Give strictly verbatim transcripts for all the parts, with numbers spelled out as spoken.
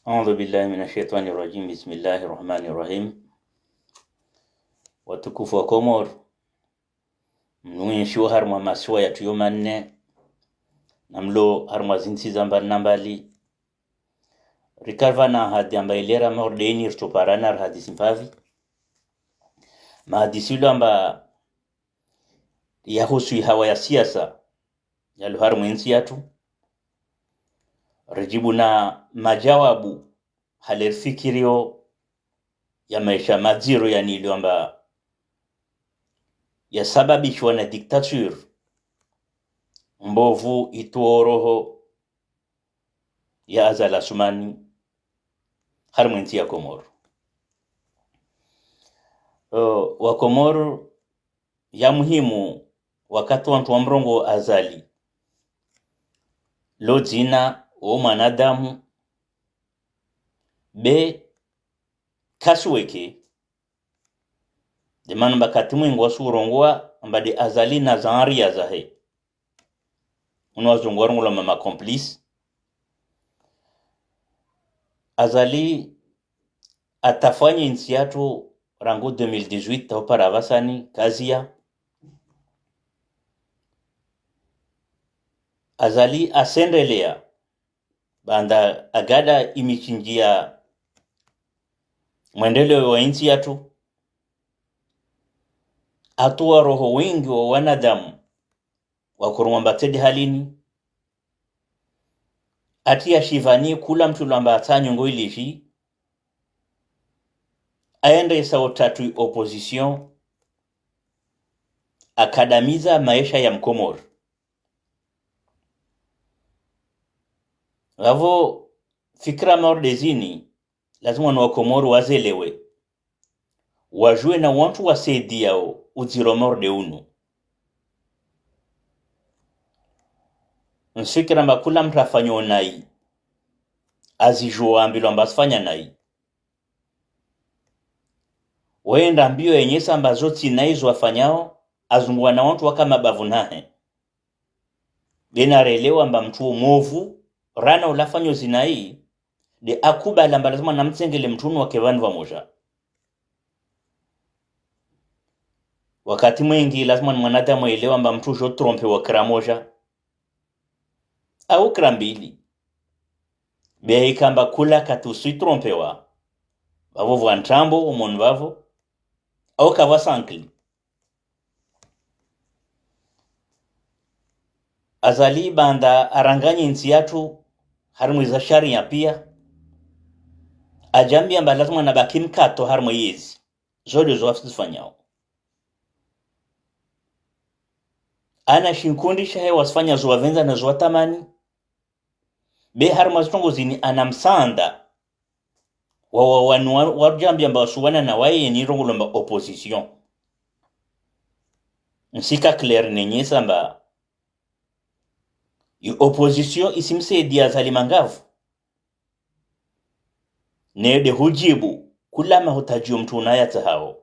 أعوذ بالله من الشيطان الرجيم. بسم الله الرحمن الرحيم. Watukufu wa Komori, mnwenshiwo harimwa masiwa yatru yo manne, na mlo harimwa zintsi za mbali na mbali, rikapvana ahadi amba ilera maordeni ritoparana rihadisi mpvavi. Mahadisi ilo amba yahusu ihawa ya siasa yalo harimwa intsi yatru. Ridjibu na majawabu hale rifikiriyo ya maesha madziro yanilio amba yasababishiwa na dictature mbovu ituo roho ya Azali Assoumani harimwa intsi ya Komori. O, wa Komori, ya muhimu wakati wantru wamrongoo Azali, lo dzina wo mwanadamu be kasuweke, de mana amba wakati mwingi wasurongoa amba de Azali na zaanria zahe. Unu wazungu warongolwa ma complices. Azali atafanya intsi yatru rangu deux mille dix-huit, ta upara pvasani, kazia. Azali asendelea, baanda agada imichinji ya mwendeleo wa intsi yatru, atuwa roho wingi wa wanadamu wakorongwa mbatsedi halini, ati ya shivani kula mtru lamba atsanyo ngo ilishi, aendesa utatu opposition, akadamiza maesha ya Mkomori. Vavo fikira maorde zini, lazima wana wa Komori wazelewe. Wajue na wantru wasaidiyao udziro maorde unu. Nsifikira amba kula mtru afanyao nayi, azijuo ambilwa amba asifanya nayi. Wenda mbio yenyesa amba zo tsi nayi zo afanyao, azunguwa na wantru waka mabavu nahe. Be narelewa amba mtru wo movu, rana ula afanyao zinayi, de akubali amba lazima namtsengele mtru unu wake pvanu pvamoja. Wakati mwingi lazima ni mwanadamu aelewa amba mtru ujo trompewa kira moja au kira mbili. Be ika amba kula wakati usuitrompewa, vavo vwa ntrambo umoni vavo, au kavwa sankli. Azali baanda aranganye intsi yatru harimwa iza sharia pia, ajambia amba lazima nabaki mkato harimwa yezi. Zo de zo wafanyao. Ana shinkundi shahe wasifanya zo wavendza na zo watamani. Be harimwa zitrongo zini ana msaanda wa, wa, wanu wa, warujambia amba wasuwana na waye ni rongolwa amba opposition. Nsika clair nenyesa amba i opposition isimsaidia Azali mangavu. Nede hujibu kula mahutaji yo mtru unayatsahao.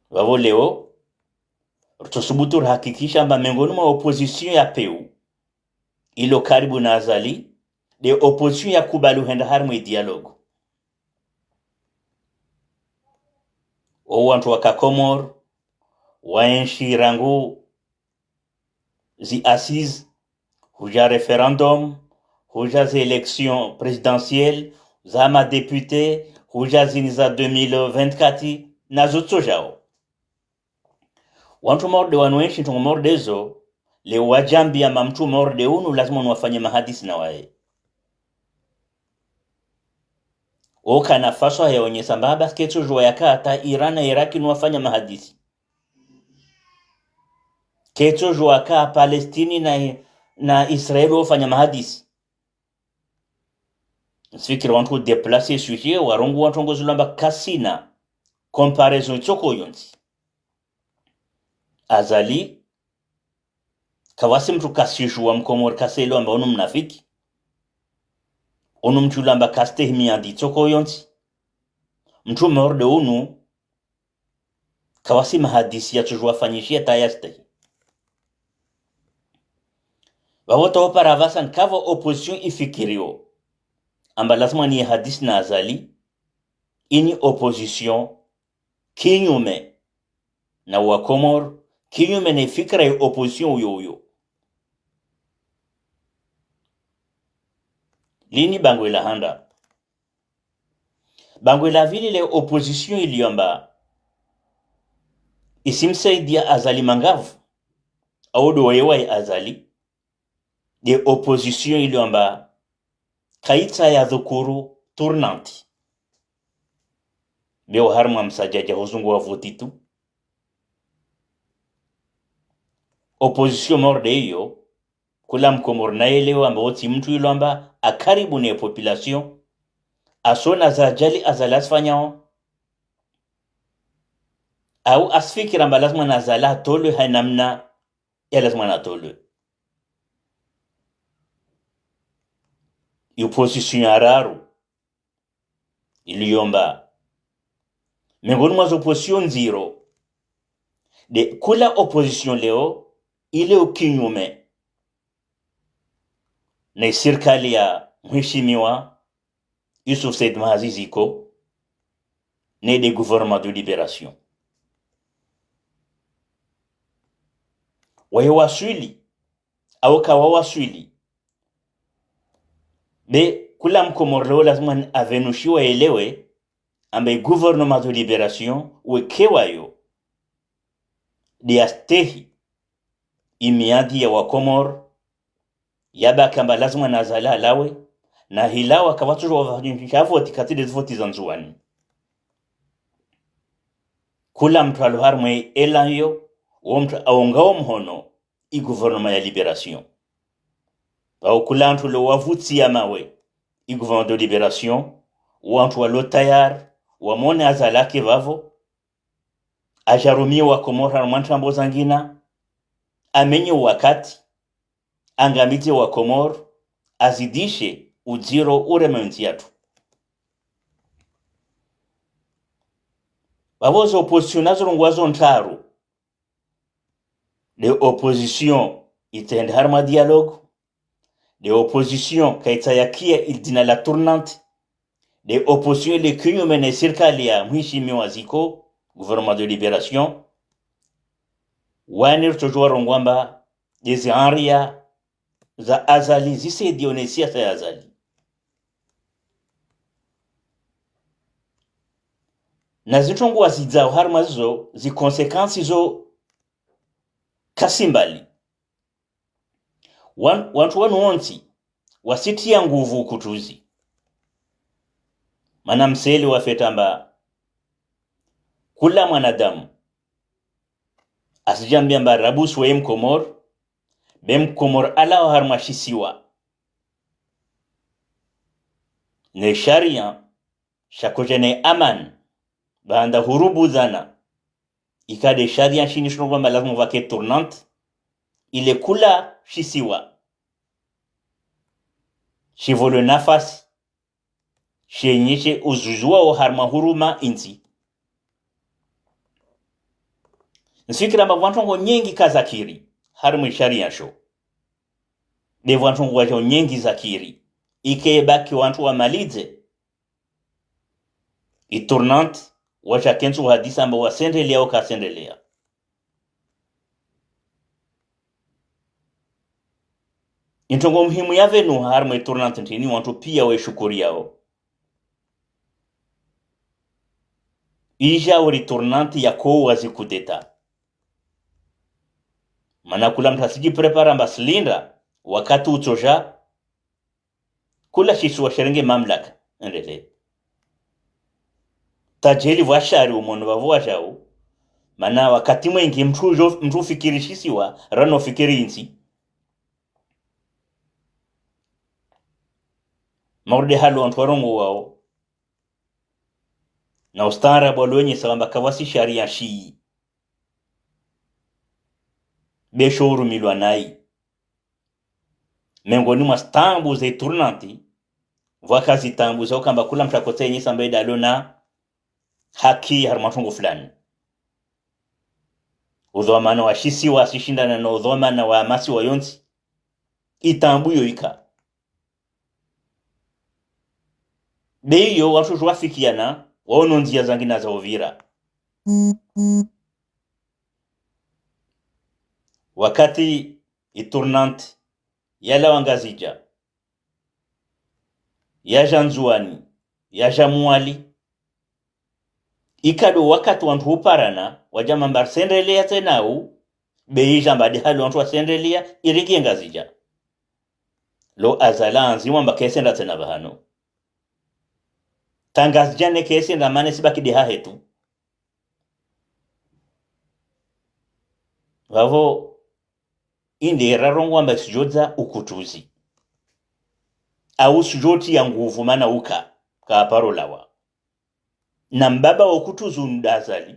Vavo leo, rutsosubutu ruhakikisha amba mengoni mwa opposition ya peu ilo karibu na Azali, de opposition yakubali uhenda harimwa dialogue. O wantru waka Komori, waenshi rangu zi assises, huja référendum, huja zi élections présidentielles, za madéputés, huja zini za deux mille vingt-quatre, na zo tsojao. Wantru maorde wanu wenshi ntrongo maorde zo, leo wajambia amba mtru maorde unu lazima unu wafanye mahadisi na waye. Oka nafasi ya onyesa amba basi ketsojuwa yaka hata Iran na Iraki nu wafanya mahadisi. Ketsojuwa ka Palestine na, na Israel wafanya mahadisi. Nsifikiri wantru déplacer sujet, warongoa wantru ngozilo amba kasina comparaison itsoko yontsi. Azali, kavwasi mtru kasijuwa Mkomori kaselewa amba unu mnafiki. Unu mtru lamba kastehi miadi itsoko yontsi. Mtru maorde unu, kavwasi mahadisi yatsojuwa fanyishiha ta yastehi. Vavo ta upara pvasa nkavo opposition ifikirio amba lazima nihadisi na Azali, ini opposition kinyume na Wakomori, kinyume ne fikira ya opposition uyo uyo. Lini bangwe la handa. Bangwe la vili le opposition iliyo amba isimsaidia Azali mangavu, au ndo waye waye Azali, nde opposition iliyo amba kayitsaha yadhukuru tournante. Be wo harimwa msadjadja huzunguha voti tu. Opposition Maore nde iyo, kula Mkomori nayelewe amba wo tsi mtru ilo amba akaribu ne population, asona za ajali Azali asifanyao, au asifikira amba lazima na Azali atolwe ha namna ya lazima na atolwe. Iyo opposition ya raru iliyo amba mengoni mwa zo opposition ndziro, nde kula opposition leo iliyo kinyume ne sirikali ya mheshimiwa Youssouf Said Mahazi Ziko, ne nde gouvernement de libération. Waye waswili, au kawawaswili. Be kula Mkomori leo lazima ni avenushiwa yelewe amba i gouvernement de libération wekewa yo nde yastehi imiadi ya Wakomori, yabaki amba lazima na Azali alawe, na hilawa kapvatsu djo wafanyisha voti katsi nde zivoti za Ndzuwani. Kula mtru alo harimwa e élan iyo, wo mtru aungao mhono i gouvernement ya libération. Pvao kula wantru leo wavutsi ya mawe i gouvernement de libération, wantru walo tayari wamone Azali ake pvapvo, ajarumie Wakomori harimwa ntrambo zangina, amenye wakati, angamidze Wakomori, azidishe udziro ureme ntsi yatru. Pvapvo zo opposition nazo rongowa zo ntraru. Nde opposition itsende harimwa dialogue, nde opposition kayitsaha yakia ilidzina la tournante, nde opposition ile kinyume ne sirikali ya mheshimiwa Ziko, gouvernement de libération. Wani ritsodjo warongowa amba nde zi aria za Azali zisaidiwa ne siasa ya Azali. Na zintrongo wazidzao harimwa zizo, zi conséquences zo kazisi mbali. Wan-, wantru wanu wontsi wasitiya nguvu ukutuzi. Mana mseli wafeta amba kula mwanadamu asidjambia amba rabusu waye Mkomori, be Mkomori alawa harimwa shisiwa ne sharia shakodja ne amani, baanda hurubu zana, ika nde sharia shini shino kwamba lazima pvwake tournante, ile kula shisiwa shivolwe nafasi, shenyeshe uzuzu wawo harimwa huruma intsi. Ntsifikira amba pvwa ntrongo nyengi kazakiri harimwa isharia sho. Be pvwa ntrongo wadjao nyengi zakiri, ike baki wantru wamalidze i tournante, washa kentsu wahadisa amba wasendelea au kasendelea. Introngo muhimu ya pvenu harimwa i tournante ntrini wantru pia waishukuriyao. Idja uri tournante ya kowa zi coup d'État. Mana kula mntru asidjiprépara amba silinda wakati utsodja, kula shisiwa shirenge mamlaka, endelee. Tajeli pvwa shari umono pvapvo wadjao, mana wakati mwengi mntru udjo, mntru ufikiri shisiwa, rano fikiri intsi. Maore nde halo wantru warongowao, na ustaarabu walonyesa wamba kapvatsi sharia shii, be sho urumilwa nayi. Mengoni mwa zitaabu ze tournante, pvwaka zitaabu za ukamba kula mntru akotsa yenyesa amba ida alona haki harimwa ntrongo fulani. Udhwamana wa shisiwa asishindana na udhwamana wa masiwa yontsi. Itaabu iyo ika. Be iyo wantru wafikiana, waono ndzia zangina za upvira. Wakati i tournante yalawa Ngazidja, yaja Ndzuani, yaja Mwali, ikado wakati wantru uparana, waja wamba risendelea tsena u, be ija mbadi hali wantru wasendelea, iringie Ngazidja. Lo Azali andzima amba kaisenda tsena pvahanu. Tsi Ngazidja ne kaisenda, mana si baki de hahetu. Pvapvo, inde rarongoa amba isudjodza ukutuzi. Au isudjotria nguvu mana uka, kaparo lawa. Na mbaba wa ukutuzi unu nda Azali.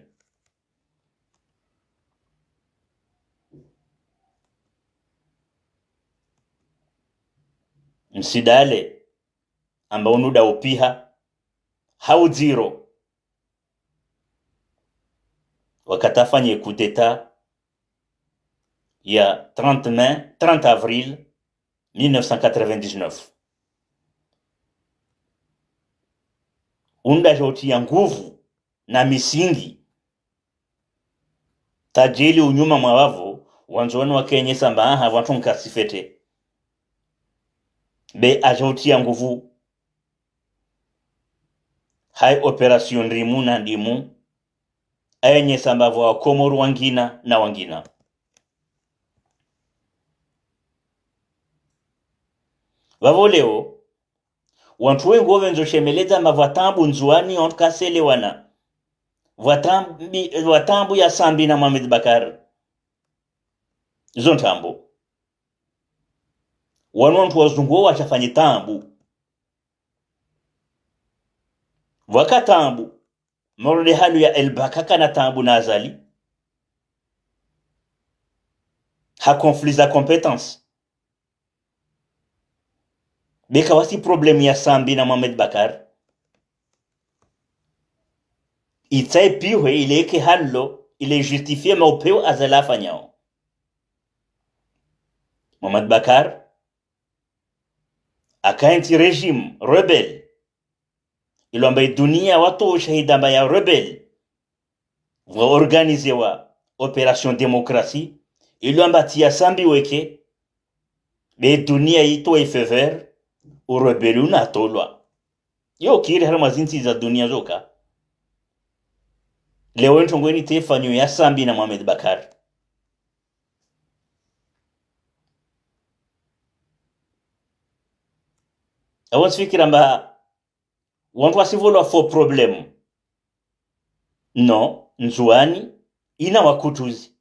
Msidhwale, amba unu nda upiha, hau dziro. Wakati afanye coup d'État ya trente mai, trente avril mille neuf cent quatre-vingt-dix-neuf. Unu nda aja utria nguvu na misingi. Tadjeli unyuma mwa pvapvo, wandzuani wakenyesa amba aha, wantru nkasi fete. Be aja utria nguvu. Hayi opération ndrimu na ndrimu, ayenyesa amba pvo Wakomori wangina na wangina. Pvapvo leo, wantru wengi wopvendzo shemeledza amba pvwa taabu Ndzuani, wantru kaselewana. Pvwa taambi-, pvwa taabu ya Sambi na Mohamed Bacar. Izo ntambo. Wanu wantru wazungu wo washafanye taabu. Pvwaka taabu. Moro de halu ya Elbaka kana taabu na Azali. Ha conflit za compétence. Be kawasi problème ya Sambi na Mohamed Bacar. Itsaye pihwe ile eke halo, ile justifié maupveu Azali afanyao. Mohamed Bacar, aka entsi régime rebelle. Ilo amba idunia watowa ushahidi amba ya rebelle. Pvwa organisé wa opération démocratie. Ilo amba tsi ya Sambi weke. Be dunia itowa i feu vert, urebelle unu atolwa. Yo kiri harimwa zintsi za dunia zoka. Leo ntrongo ini tsi fanyo ya Sambi na Mohamed Bacar. Apvo ntsifikira amba wantru wasipvolwa faux problème. Non, Ndzuani ina wakutuzi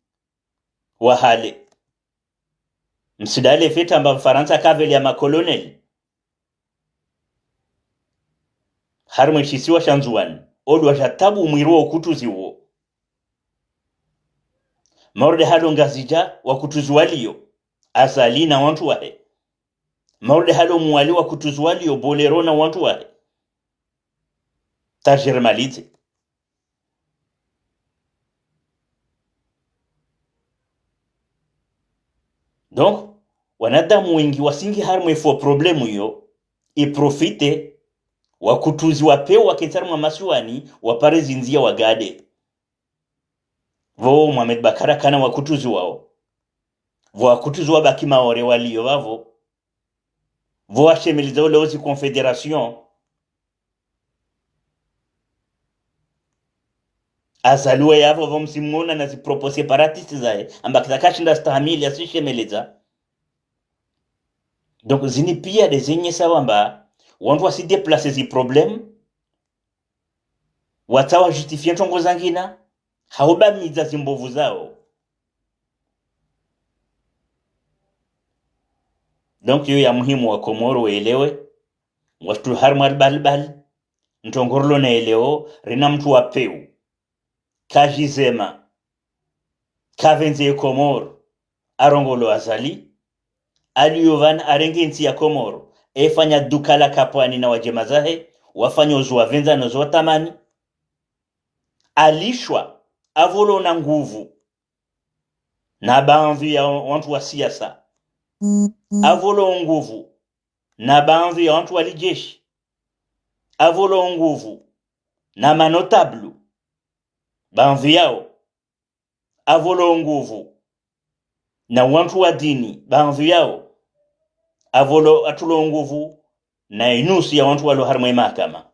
wa hale. Msidhwale fete amba Mfarantsa kapvelia makoloneli harimwa ishisiwa sha Ndzuani, odo washa taabu mwiri wa ukutuzi uwo. Moro de halo Ngazidja wakutuzi walio, Azali na wantru wahe. Moro de halo Mwali wakutuzi walio, Bolero na wantru wahe. Tajiri Malidze. Donc, wanadamu wengi wasingi harimwa faux problème iyo, i profité, wakutuzi wapveu wakentsi harimwa masiwani, wapare zindzia wagade. Pvo Mohamed Bacar kana wakutuzi wao. Pvo wakutuzi wabaki Maore walio pvapvo. Pvo washemeleza ule ozi confédération. Azali we yapvo pvo msimwona na zi propos séparatistes zahe, amba kisa kashinda stahamili asishemeleza. Donc, zini pia de zenyesa wamba, wantru wasi déplacer zi problèmes, watsaha wa justifier ntrongo zangina, hau bamiza zimbovu zao. Donc, iyo ya muhimu Wakomoro waelewe, wantru harimwa libalibali, ntrongo rilo na eleo, rina mntru wa peu. Kajizema. Kapvendze ye Komoro. Arongolo Azali. Alio pvanu arenge ntsi ya Komoro. Efanya duka la kapwani na wadjema zahe. Wafanya ozo wapvendza no zo watamani. Alishwa. Apvolwa na nguvu. Na baadhwi ya wantru wa siasa. Apvolwa nguvu. Na baadhwi ya wantru wa lijeshi. apvo lo nguvu na manotablu, baadhwi yao, apvo lo nguvu na wantru wa dini, baadhwi yao, apvo lo, atru lo nguvu na inusu ya wantru walo harimwa ye mahakama.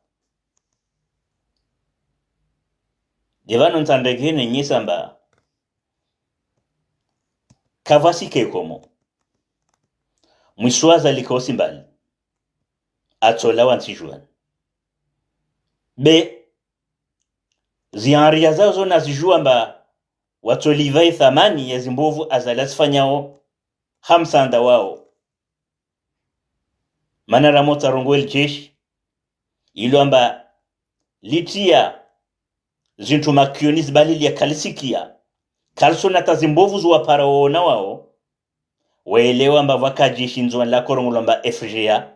Nde pvanu ntsandrege nenyesa amba kapvatsi ke komo. Mwisuwaza likosi mbali. Atsola wa ntsi Juan. Be, zianria zazo nazijua amba watsoliva ithamani ya zimbovu Azali azifanyao ha msaanda wao. Mana ramotsa rongoa elijeshi, ilo amba litia zintru makioni zibalilia kalisikia, kalisona ta zimbovu zo wapara waona wao, waelewa amba pvwaka jeshi Ndzuani lakorongolwa amba F G A.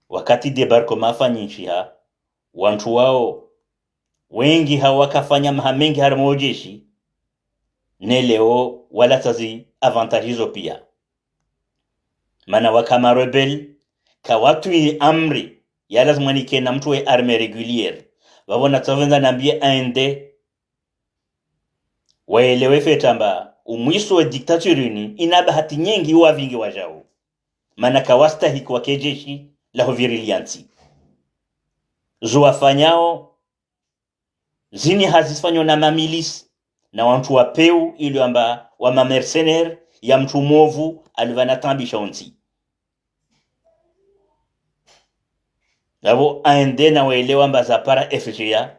Wakati débarquement yafanyishiha, wantru wao wengi hao wakafanya maha mengi harimwa o jeshi, ne leo walatsa zi avantages zo pia. Mana waka ma rebelles, kawatwii amri ya lazima nike na mtru we armée régulière. Pvapvo natsapvendza nambie A N D, waelewe fete amba umwiso we dictature ini ina bahati nyengi wa vingi wajao. Mana kawastahiki wake jeshi la huvirilia ntsi. Zo wafanyao zini hazifanywa na mamilisi, na wantru wa peu, ilo amba wa mamercenaires ya mtru movu alivana tambisha ontsi. Pvapvo A N D nawaelewa amba zapara F G A,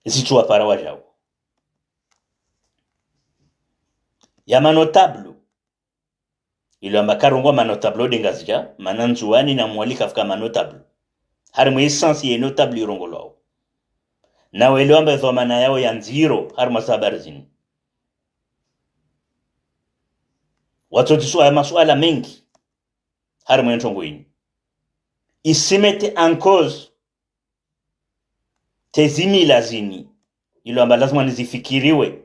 zitsuwapara wajao. Ya manotablu, ilo amba karongoa manotablu de Ngazidja, mana Ndzuani na Mwali kafuka manotablu. Harimwa essence ye notable irongolwao. Nawaelewa amba dhwamana yao ya ndziro harimwa ze habari zini. Watsotiswa ya masuala mengi harimwa ye ntrongo ini. Isimete en cause te zimila zini, ilo amba lazima nizifikiriwe,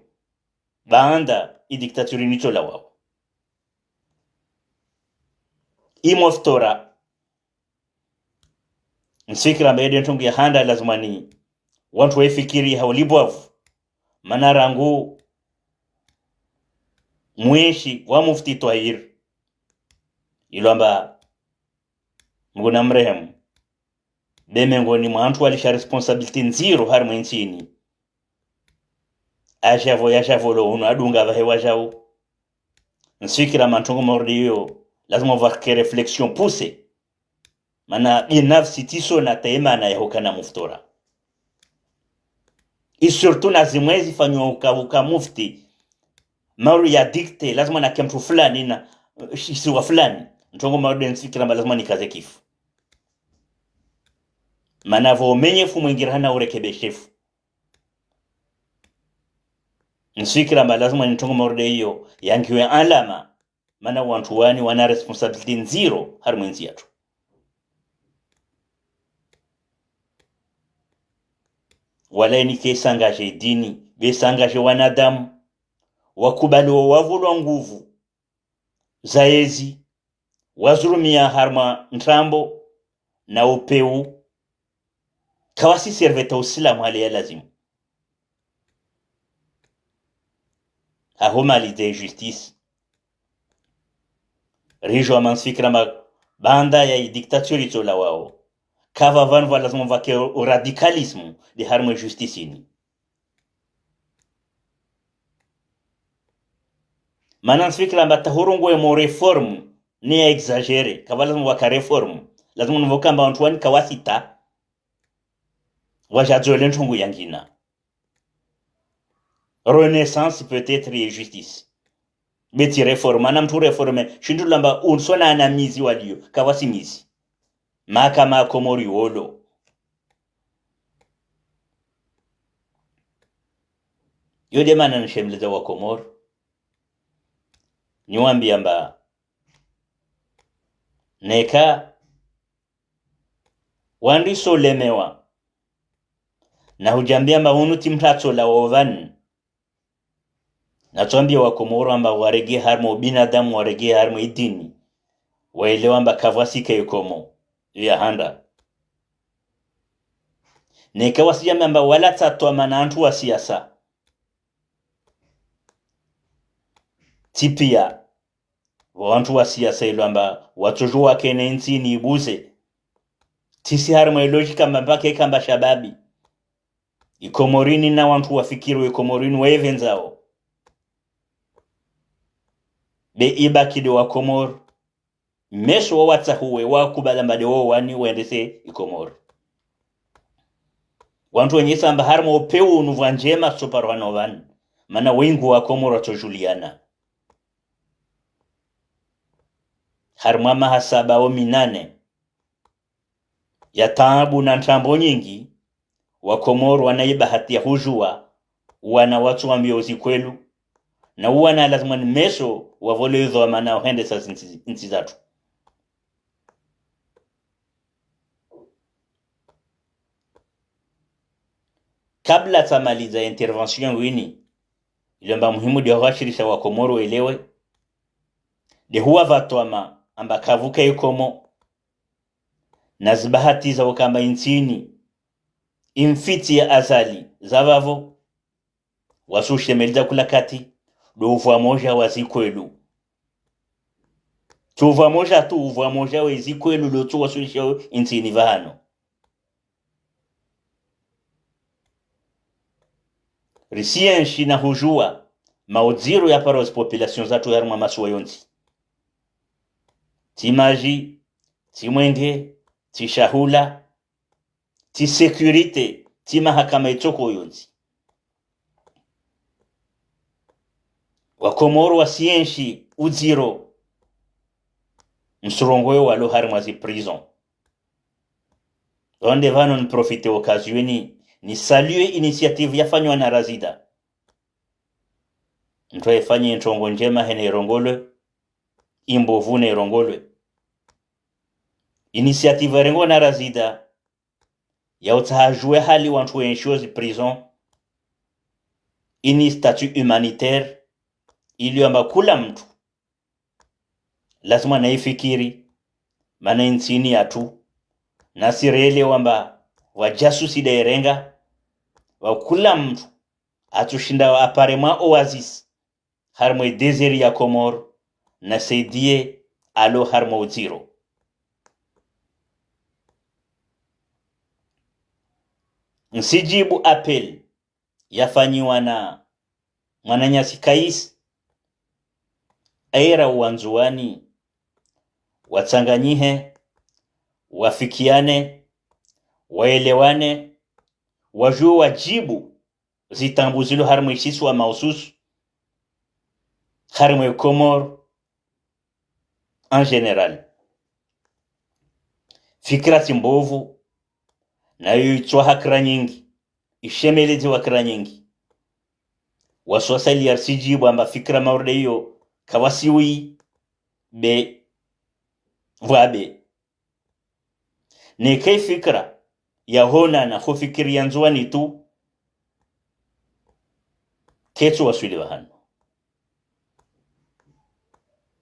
baanda i dictature ini itsolawao. Imoftora, ntsifikira amba yede ntrongo ya handa lazima ni wantru waifikiri ha ulibwavu, mana rangu mweshi wa Mufti Twahir, ilo amba Mngu namrehemu, be mengoni mwa wantru walisha responsabilité ndziro harimwa entsi ini. Ajavo, yajavo lo unu adunga pvahe wajao. Ntsifikira amba ntrongo mauri iyo, lazima pvwake réflexion poussée. Mana binafsi tsisona ta ye mana ya hukana muftora. Et surtout na zimwe zifanywa uka, uka mufti, mauri ya dicté, lazima nake mtru fulani na, eh, isiwa fulani. Ntrongo mauri de ntsifikira amba lazima nikaze kifu. Mana pvo umenyefu mwingira hana urekebeshefu. Ntsifikira amba lazima ni ntrongo mauri de iyo yangiwe alama, mana wantru wani wana responsabilité ndziro harimwa entsi yatru. Wala ini ke s'engager dini, be s'engager wanadamu, wakubali wo wapvolwa nguvu za ezi, wazirumia harimwa ntrambo na upeu, kawasi servir ta usilamu hali ya lazimu. Haho Mali de justice. Rijua amba ntsifikira amba baanda ya i dictature itsolawao, kapva pvanu pvwa lazima pvwake u radicalisme de harimwa justice ini. Mana ntsifikira amba ta hurongoa ye mo réforme, ni ya exagéré, kapva lazima pvwaka réforme. Lazima nipvoka amba wantru wani kawasita, wajadzole ntrongo yangina. Renaissance peut-être ye justice. Be tsi réforme, mana mtru réforme, shintru lamba unsona ana mizi walio, kawasi mizi. Mahakama ya Komori wolo. Yo de mana nishemeleza wa Komori. Niwambia amba neka wandriso lemewa, na hujambia amba unu tsi mtru atsolawao pvanu. Natsuambia wa Komori amba warege harimwa ubinadamu, warege harimwa idini. Waelewa amba kapvwasike ikomo. ya handa. Neka wasijamamba wala tsatwama na wantru wa siasa. Tsi piya, wantru wa siasa ilo amba watsodjo wakene ntsi ni ibuze. Tsisi harimwa logique amba mpaka ikamba shababi. Ikomori nina wantru wafikiri ikomori ni waipvendzao. Be ibaki de Wakomori. Meso wawatsahuwe wakubala mbade wo wani wendese ikomori. Wantru wenyi samba harimwa upvewu unu pvwa ndjema soparo hano pvanu. Mana wengi Wakomori watsodjuliana. Harimwa maha saba au minane ya taabu na ntrambo nyingi, Wakomori wana ibahati ya hudjuwa, wana watsuwambiya uzikweli, na uwana lazima ni meso wapvole idhwamana uhendesa zintsi, ntsi zatru. Kabla tsamaliza intervention yangu ini, ilo amba muhimu de huwashirisha Wakomori welewe, de huwa pvatwama amba kapvuka ikomo, na zibahati za ukamba intsini, imfitsi ya Azali, za pvapvo, wasushemeliza kula kati, do upvwamoja wa zikweli. Tsi upvwamoja tu, upvwamoja we zikweli, do tsu wasulisha intsini pvahano. Risienshi na hudjuwa, maudziro ya paro zi population zatru harimwa masiwa yontsi. Tsi madji, tsi mwenge, tsi shahula, tsi sécurité, tsi mahakama itsoko yontsi. Wakomori wasienshi udziro, msurongoyo walo harimwa zi prison. Ronde pvanu ni profite occasion ni, ni saluer initiative yafanywa na Razida. Mntru yefanye ntrongo ndjema hene irongolwe, imbovu ne irongolwe. Initiative yarengwa na Razida, ya utsaha udjuwe hali wantru wenshio zi prison, ini statut humanitaire, ili amba kula mntru lazima na ifikiri, mana intsini yatru, na sirele wamba wajasusi da irenga, wa kula mntru atsushinda wa apare mwa oasis, harimwa désert ya Komori, na saidiye alo harimwa udziro. Ntsijibu appel yafanyiwa na mwananyasi Kais, aira wa Ndzuwani, watsanganyihe, wafikiane, waelewane, wadjuwe wajibu zitambu zilo harimwa ishisiwa mahususu, harimwa Komori en général. Fikira tsi mbovu, nayo itswa hakira nyingi, ishemelezi wakira nyingi. Waswasali yarisijibu amba fikira mauri de iyo, kawasiwi be, vwabe. Neka ifikira ya hona na hufikiri ya Ndzuwani tu, ketsu waswili pvahanu.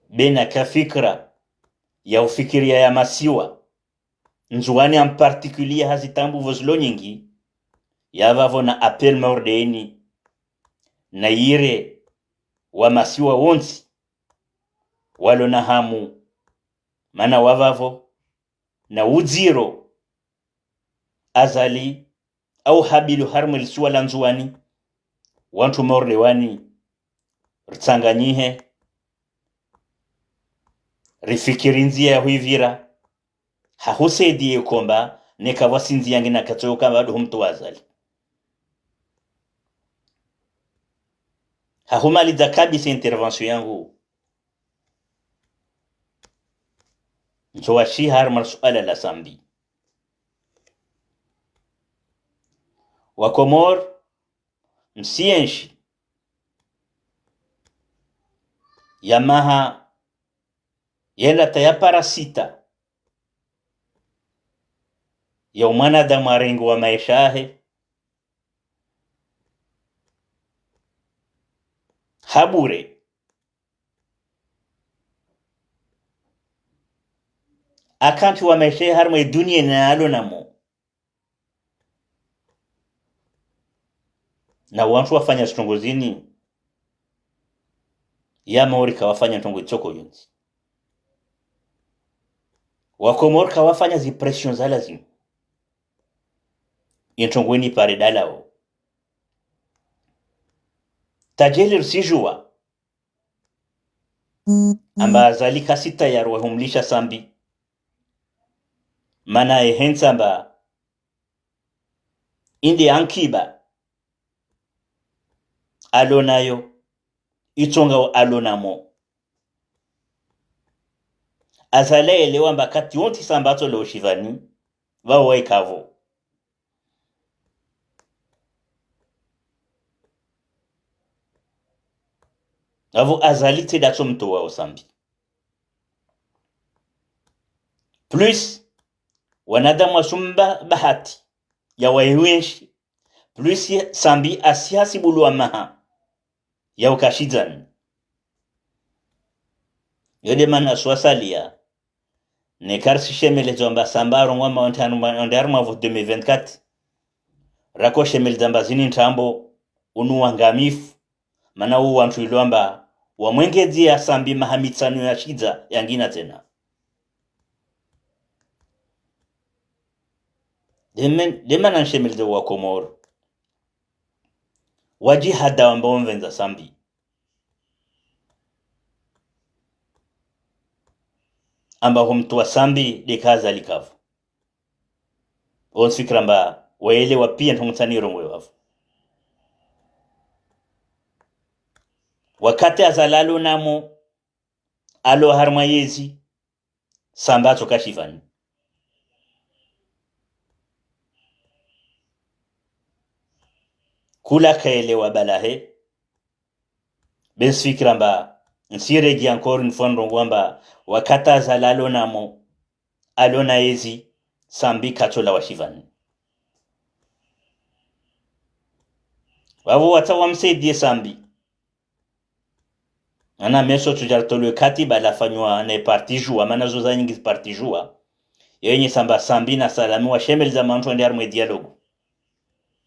Be naka fikira ya hufikiri ya, ya masiwa, Ndzuwani en particulier ha zitambu pvo zilo nyingi, ya pvapvo na appel mauri de ini, na ire wa masiwa wontsi, walo na hamu, mana wa pvapvo, na udziro Azali au habilu harimwa lisiwa la Ndzuwani, wantru mauri de wani, ritsanganyihe, rifikiri ndziya ya huivira, ha husaidiye komba, neka pvwasi ndziya ngina katsoyo kamba adu humtu wa Azali. Ha humalidza kabisa intervention yangu, ntso washiha harimwa suala la Sambi. Wakomori, msienshi ya maha yenda ta ya para sita ya umwanadamu arengiwa maesha yahe ha bure. Akantsi wa maesha harumwa ye dunia na yalo namo. Na wantru wafanya zitrongo zini, ya Maore kawafanya ntrongo itsoko yontsi. Wa Komori kawafanya zi pression za lazimu. Introngo ini pare dalao. Tadjeli risijua amba Azali kasi tayari wa humlisha Sambi. Mana ehentsi amba inde ankiba alo nayo, itsonga alo namo. Azali elewa amba kati wontsi Sambi atso leo shivani, vao waikavo. Avo Azali tsi ndatso mtowa o Sambi. Plus, wanadamu wasumba bahati ya wayiwenshi. Plus, Sambi asihasibulwa maha ya ukashidzani. Yo nde mana swasaliya, ne karisi shemelezo amba Sambi arongoa amba onde harumwa, onde harumwa vo deux mille vingt-quatre. Rako shemeleza amba zini ntrambo, unu wangamifu, mana u wantru ilo amba wamwengedzi ya Sambi maha mitsanu ya shidza yangina tsena. Nde men-, nde mana nshemeleze wa Komori. Wadjihada wamba womvendza Sambi. Amba humtowa Sambi nde ka Azali kavo. Ontsi fikira amba waelewa piya ntrongo tsani irongowa vavo. Wakati Azali alo namo, alo harumwa yezi, Sambi atsoka shivani. Kula kaelewa balahe. Be ntsi fikira amba, ntsiregi encore une fois ndrongo amba, wakati Azali alo namo, alo na yezi, Sambi katsolawa shivani. Vavo watsaha wamsaidiye Sambi. Mana meso tsudja ritolwe katiba lafanywa ne parti Juwa, mana zo zanyingi parti Juwa. Yo yenyesa amba Sambi na Salami washemeleza mantru wende harumwa dialogue.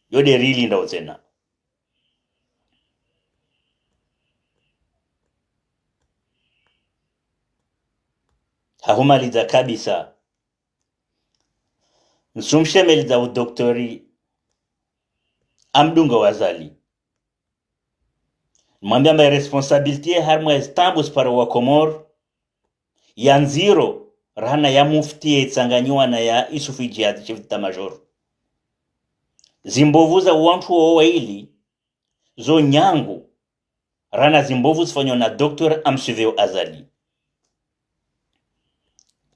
Yo nde rili nda utsena. Hahumaliza kabisa. Ntsumshemeleza u doktori amdunga wa Azali. Mwambia amba responsabilité harumwa zitrambo zipara wa Komori ya ndziro, rahana ya mufti yetsanganyiwa na ya Issoufou Djihadi, chef d'état-major. Zimbovu za wantru wo waili, zo nyangu, rahana zimbovu zifanywa na docteur amsuivre o Azali.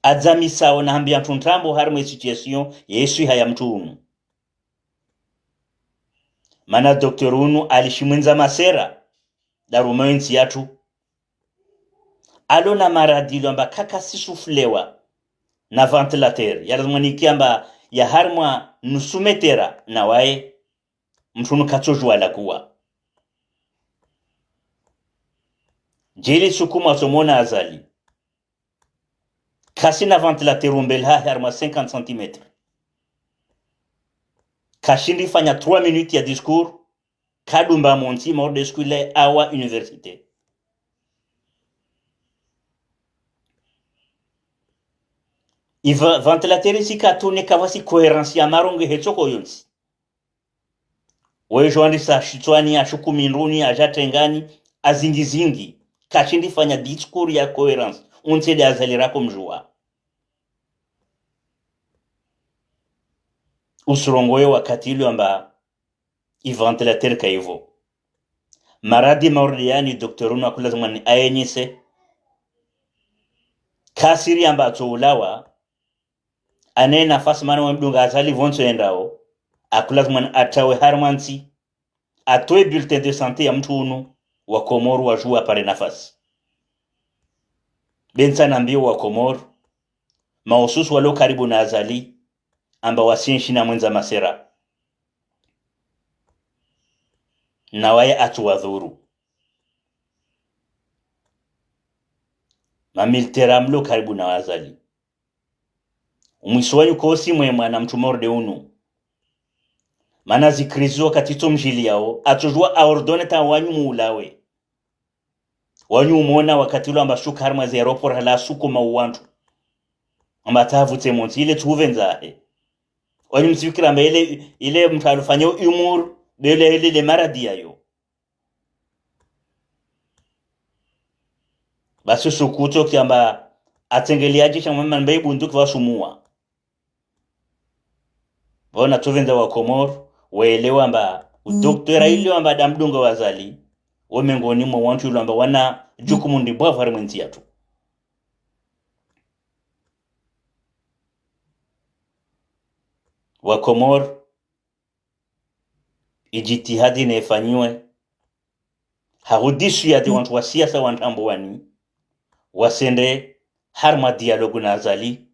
Adzamisao na hambia ntru ntrambo harumwa situation ye swiha ya mtru unu. Mana docteur unu alishimwendza masera, ndaruma yentsi yatru. Alo na maradhi ilo amba kakasi soufflewa na ventilateur, ya lazima nike amba ya harumwa nusu metera na waye, mtru unu katsojua lakuwa. Djeli suku mwatsomona Azali. Kasina ventilateur umbeli hahe harumwa cinquante centimètres. Kashindi fanya trois minutes ya discours, kadumba montsi mordescule awa université. Iva ventilateur isi katune kavasi cohérence ya marongo hetsoko yontsi. Wejo andisa shitswani, ashuku mindruni, aja trengani, azingi zingi. Kashindi fanya discours ya cohérence. Untsi nde Azali rako mjua. Usurongoye wakati ilo amba i ventilateur kaivo. Maradhi maurdi yani docteur unu akulazimu ni ayenyese. Kasiri amba atsoulawa. Ane nafasi mana wamdunga Azali vontso yendao. Akulazimu ni atrawe harumwa ntsi. Atowe bulletin de santé ya mtru unu, wa Komori wajua pare nafasi. Be ntsa nambio wa Komori, mahususu walo karibu na Azali, amba wasinshi na mwendza masera. Na waye atsuwadhuru. Mamilitera mlo karibu na Azali. Umwiso wanyu kosi mwe mwana mtru morde unu. Mana zikrizi wakati tso mdjiliyao, atsodjuwa aordonne ta wanyu muulawe. Wanyu umona wakati ulo amba shuka harimwa ze aéroport hala sukuma uwantru. Amba tavutse montsi ile tsuvenzahe. Wanyu mtsifikira amba ile, ile mtru alofanya umur, bele ile le maradi yayo. Basi sukuto kiamba atsengeli aje sha mama mbe bunduki vasumuwa. Bona tsuvenza wa Komor, waelewa amba, udoktora ile amba damdunga wa Azali, wo mengoni mwa wantru ilo amba wana jukumu ndribwavu harimwa entsi yatru. Wa Komor, ijitihadi nefanyiwe, ha hudisuyadi wantru wa siasa wa Ntrambuwani, wasende harimwa dialogue na Azali,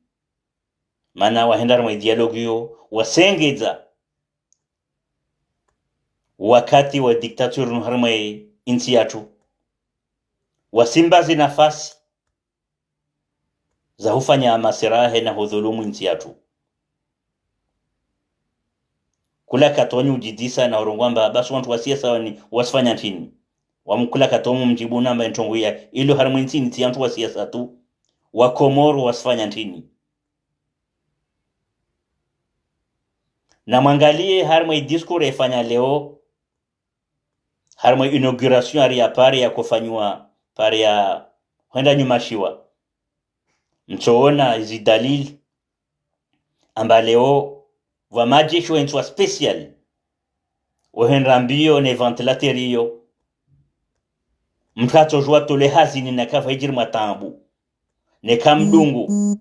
mana wahenda harimwa dialogue yo, wasengedza wakati wa dictature unu harimwa entsi yatru, wasimba zinafasi za hufanya amasirahe na hudhulumu entsi yatru. Kula katoni ujidisa na urongoa amba basi wantru wa siasa wani wasifanya ntrini. Wamkula katomu mjibu namba entrongo ya ilo harimwa entsi ntsi ya wantru wa siasa tu. Wa Komoro wasifanya ntrini. Na mwangalie harimwa i discours efanya leo, harimwa inauguration hari ya pare ya kofanyiwa pare ya hwenda nyuma shiwa. Mtsoona izi dalili amba leo vwa majeshi wentsi wa spécial wahenda mbio ne ventilateur iyo. Mtru atsojua tole hazini na kava ijiri mwa taabu. Neka mdungu.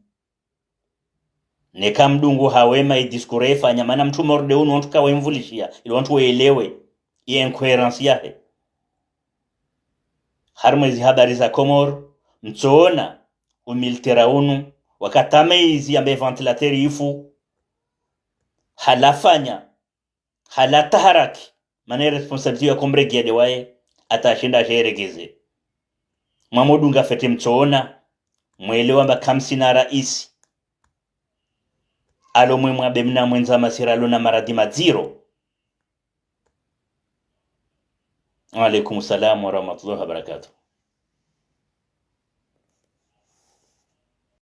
Neka mdungu hawema i discours efanya, mana mtru morde unu wantru kawemvulishia, ili wantru waelewe i incohérence yahe. Harimwa ezi habari za Komoro, mtsoona u militaire unu, wakati ameizi yambe ventilateur ifu, halafanya, halataharaki, mana i responsabilité ya komregede waye, ata ashinda asheregeze. Mwamodunga fete mtsoona, mwelewa amba kamsina raisi. Alo mwe mwabe mna mwendza masira alo na maradhi madziro. Wa alaikum salam wa rahmatullahi wa barakatuh.